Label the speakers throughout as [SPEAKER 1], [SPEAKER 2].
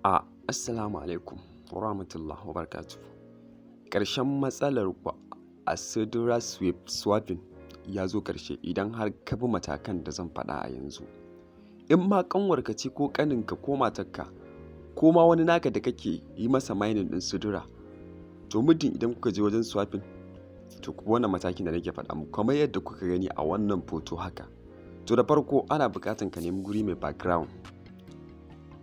[SPEAKER 1] Assalamu alaikum wa rahmatullahi wa barakatuh. Ƙarshen matsalar ku a Sidra swapping ya zo ƙarshe idan har ka bi matakan da zan faɗa a yanzu. In ma ƙanwarka ce ko ƙaninka ko matarka ko ma wani naka da kake yi masa mining ɗin Sidra, to muddin idan kuka je wajen swapping, to ku bi wannan matakin da nake faɗa muku kamar yadda kuka gani a wannan foto haka. To, da farko ana buƙatar ka nemi guri mai background.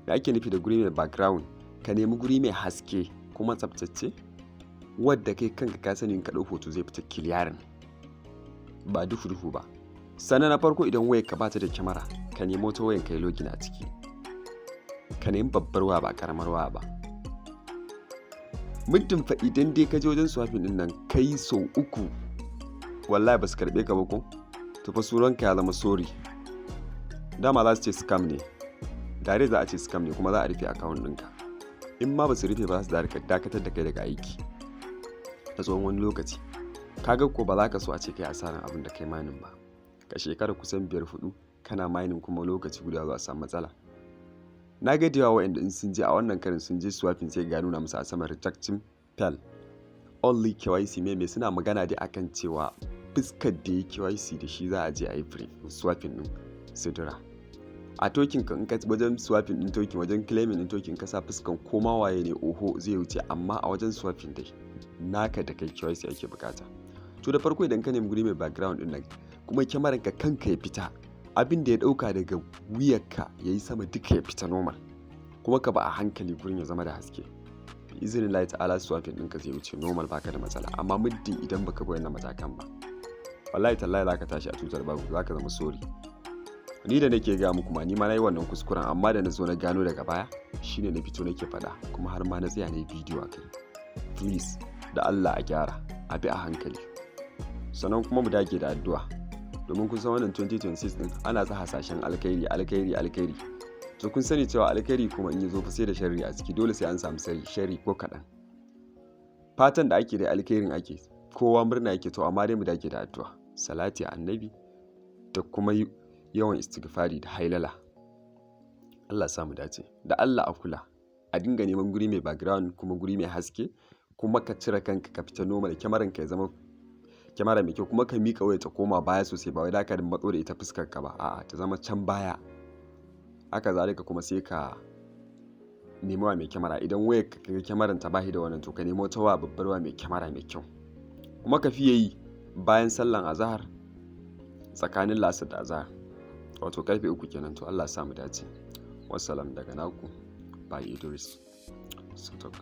[SPEAKER 1] Me ake nufi da guri mai background? Ka nemi guri mai haske kuma tsaftatacce wadda kai kanka ka sani in ka ɗau hoto zai fita clearing, ba duhu duhu ba. Sannan na farko, idan wayarka ba ta da kyamara, ka nemi wata wayan ka yi login a ciki. Ka nemi babbar waya, ba ƙaramar waya ba. Muddin fa idan dai ka je wajen swapping ɗin nan ka yi sau 3, wallahi ba su karɓe ka ba ko, to fa sunanka ya zama sorry. Dama za su ce scam ne. Dare za a ce scam ne kuma za a rufe account ɗinka. In ma ba su rufe ba, za su dakatar da kai daga aiki na tsawon wani lokaci. Ka ga ko ba za ka so a ce kai asarar abin da kai mining ba. Ka shekara kusan 5, 4 kana mining, kuma lokaci guda za a samu matsala. Na ga da yawa waɗanda in sun je a wannan karin sun je swapping, sai ga nuna musu a sama "rejecting fail only KYC". Me suna magana dai akan cewa fuskar da ya KYC da shi za a je a yi swapping ɗin Sidra. A token ka, in ka wajen swapping ɗin token, wajen claiming ɗin token, ka sa fuskan koma waye ne, oho, zai wuce, amma a wajen swapping dai naka da kai KYC ake bukata. To, da farko idan ka nemi guri mai background ɗin nan, kuma kyamarar ka kanka ya fita, abin da ya ɗauka daga wuyarka ya yi sama duka ya fita normal, kuma ka ba a hankali, gurin ya zama da haske. Bi iznillahi ta'ala swapping ɗinka zai wuce normal, baka da matsala. Amma muddin idan baka bi wannan matakan ba, wallahi tallahi za ka tashi a tutar babu, za ka zama sorry. Ni da nake gaya muku ma, ni ma na yi wannan kuskuren, amma da na zo na gano daga baya shine na fito nake faɗa, kuma har ma na tsaya na yi bidiyo a kai. Please, da Allah a gyara, a bi a hankali. Sannan kuma mu dage da addu'a, domin kun san wannan 2026 din ana ta hasashen alkhairi, alkhairi, alkhairi. To, kun sani cewa alkhairi kuma in ya zo fa sai da sharri a ciki, dole sai an samu sharri ko kaɗan. Fatan da ake da alkhairin ake, kowa murna yake, to amma dai mu dage da addu'a, salati annabi da kuma yawan istighfari da hailala. Allah sa mu dace. Da Allah a kula, a dinga neman guri mai background kuma guri mai haske, kuma ka cire kanka ka fita normal, kyamaran ka ya zama kyamara mai kyau, kuma ka miƙa waya ta koma baya sosai, ba wai da ka matso da ita fuskar ka ba, a'a, ta zama can baya. Haka zalika kuma sai ka nemi wa mai kyamara. Idan wayar ka ga kyamaran ta bashi da wannan, to ka nemo wata waya, babbar waya mai kyamara mai kyau. Kuma ka fiye yi bayan sallan azahar, tsakanin la'asar da azahar, wato karfe 3 kenan. To, Allah sa mu dace. Wassalam, daga naku Bai Idris Sotok.